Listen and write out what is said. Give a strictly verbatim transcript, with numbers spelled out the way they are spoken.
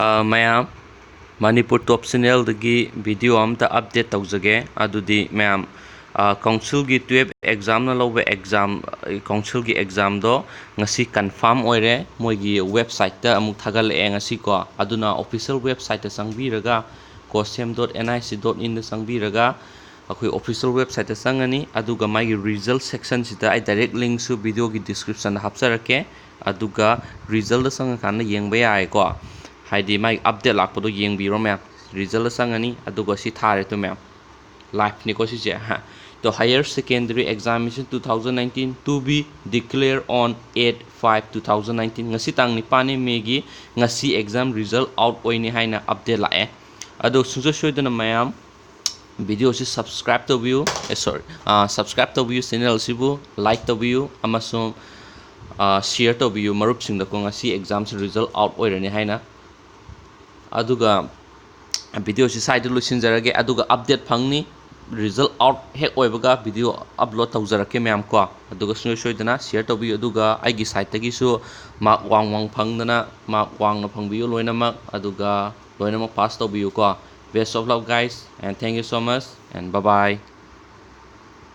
ꯑ, ꯃꯌꯥꯝ, ꯃꯅꯤꯄꯨꯔ ꯇꯣꯞ ꯆꯦꯅꯦꯜꯗꯒꯤ ꯚꯤꯗꯤꯑꯣ ꯑꯝꯇ ꯑꯞꯗꯦꯠ ꯇꯧꯖꯒꯦ꯫ ꯑꯗꯨꯗꯤ ꯃꯌꯥꯝ, ꯑ, ꯀꯥꯎꯟꯁꯤꯜꯒꯤ ꯇꯨꯌꯦꯜꯞ ꯑꯦꯛꯖꯥꯝꯅ ꯂꯧꯕ ꯑꯦꯛꯖꯥꯝ, ꯑ, ꯀꯥꯎꯟꯁꯤꯜꯒꯤ ꯑꯦꯛꯖꯥꯝꯗꯣ ꯉꯁꯤ ꯀꯟꯐꯥꯔꯝ ꯑꯣꯏꯔꯦ꯫ ꯃꯣꯏꯒꯤ ꯋꯦꯕꯁꯥꯏꯠꯇ ꯑꯃꯨꯛ ꯊꯥꯒꯠꯂꯛꯑꯦ ꯉꯁꯤꯀꯣ꯫ ꯑꯗꯨꯅ ꯑꯣꯐꯤꯁꯤꯌꯦꯜ ꯋꯦꯕꯁꯥꯏꯠꯇ ꯆꯪꯕꯤꯔꯒ, COSEM dot N I C dot inꯗ ꯆꯪꯕꯤꯔꯒ, ꯑꯩꯈꯣꯏ ꯑꯣꯐꯤꯁꯤꯌꯦꯜ ꯋꯦꯕꯁꯥꯏꯠꯇ ꯆꯪꯉꯅꯤ꯫ ꯑꯗꯨꯒ ꯃꯥꯒꯤ ꯔꯤꯖꯜ ꯁꯦꯛꯁꯟꯁꯤꯗ ꯑꯩ ꯗꯥꯏꯔꯦꯛ ꯂꯤꯡꯁꯨ ꯚꯤꯗꯤꯑꯣꯒꯤ ꯗꯤꯁꯀ꯭ꯔꯤꯞꯁꯟꯗ ꯍꯥꯞꯆꯔꯛꯀꯦ꯫ ꯑꯗꯨꯒ ꯔꯤꯖꯜꯗ ꯆꯪꯉꯀꯥꯟꯗ ꯌꯦꯡꯕ ꯌꯥꯏꯀꯣ꯫ ꯍꯥꯏꯗꯤ ꯃꯥꯒꯤ ꯑꯞꯗꯦꯠ ꯂꯥꯛꯄꯗꯣ ꯌꯦꯡꯕꯤꯔꯣ ꯃꯌꯥꯝ꯫ ꯔꯤꯖꯜꯗ ꯆꯪꯉꯅꯤ, ꯑꯗꯨꯒ ꯁꯤ ꯊꯥꯔꯦ ꯇꯨ ꯃꯌꯥꯝ꯫ ꯂꯥꯏꯐꯅꯤꯀꯣ ꯁꯤꯁꯦ꯫ ꯍꯥ꯫ ꯇꯣ, higher secondary examination two thousand nineteen to be declare on eight five two thousand nineteen꯫ ꯉꯁꯤ ꯇꯥꯡ ꯅꯤꯄꯥꯟꯅꯤ ꯃꯦꯒꯤ꯫ ꯉꯁꯤ ꯑꯦꯛꯖꯥꯝ ꯔꯤꯖꯜ ꯑꯥꯎꯠ ꯑꯣꯏꯅꯤ ꯍꯥꯏꯅ ꯑꯞꯗꯦꯠ ꯂꯥꯛꯑꯦ꯫ ꯑꯗꯣ ꯁꯨꯡꯁꯣꯏ ꯁꯣꯏꯗꯅ ꯃꯌꯥꯝ ꯚꯤꯗꯤꯑꯣꯁꯤ ꯁꯕꯁꯀ꯭ꯔꯥꯏꯕ ꯇꯧꯕꯤꯌꯨ, ꯑꯦ, ꯁꯣꯔꯤ, ꯑ, ꯁꯕꯁꯀ꯭ꯔꯥꯏꯕ ꯇꯧꯕꯤꯌꯨ, ꯆꯦꯅꯦꯜꯁꯤꯕꯨ ꯂꯥꯏꯛ ꯇꯧꯕꯤꯌꯨ, ꯑꯃꯁꯨꯡ, ꯑ, ꯁꯤꯌꯔ ꯇꯧꯕꯤꯌꯨ ꯃꯔꯨꯞꯁꯤꯡꯗꯀꯣ, ꯉꯁꯤ ꯑꯦꯛꯖꯥꯝꯁꯤ ꯔꯤꯖꯜ ꯑꯥꯎꯠ ꯑꯣꯏꯔꯅꯤ ꯍꯥꯏꯅ꯫ ꯑꯗꯨꯒ ꯚꯤꯗꯤꯑꯣꯁꯤ ꯁ꯭ꯋꯥꯏꯗ ꯂꯣꯏꯁꯤꯟꯖꯔꯒꯦ꯫ ꯑꯗꯨꯒ ꯑꯞꯗꯦꯠ ꯐꯪꯅꯤ, ꯔꯤꯖꯜ ꯑꯥꯎꯠ ꯍꯦꯛ ꯑꯣꯏꯕꯒ ꯚꯤꯗꯤꯑꯣ ꯑꯞꯂꯣꯗ ꯇꯧꯖꯔꯛꯀꯦ ꯃꯌꯥꯝ ꯀꯣ꯫ ꯑꯗꯨꯒ ꯁꯨꯡꯁꯣꯏ ꯁꯣꯏꯗꯅ ꯁꯤꯌꯔ ꯇꯧꯕꯤꯌꯨ꯫ ꯑꯗꯨꯒ ꯑꯩꯒꯤ ꯁꯥꯏꯠꯇꯒꯤꯁꯨ ꯃꯥꯔꯛ ꯋꯥꯡ ꯋꯥꯡ ꯐꯪꯗꯅ, ꯃꯥꯔꯛ ꯋꯥꯡꯅ ꯐꯪꯕꯤꯌꯨ ꯂꯣꯏꯅꯃꯛ꯫ ꯑꯗꯨꯒ ꯂꯣꯏꯅꯃꯛ pass ꯇꯧꯕꯤꯌꯨꯀꯣ꯫ Best of luck, guys, and thank you so much, and bye bye.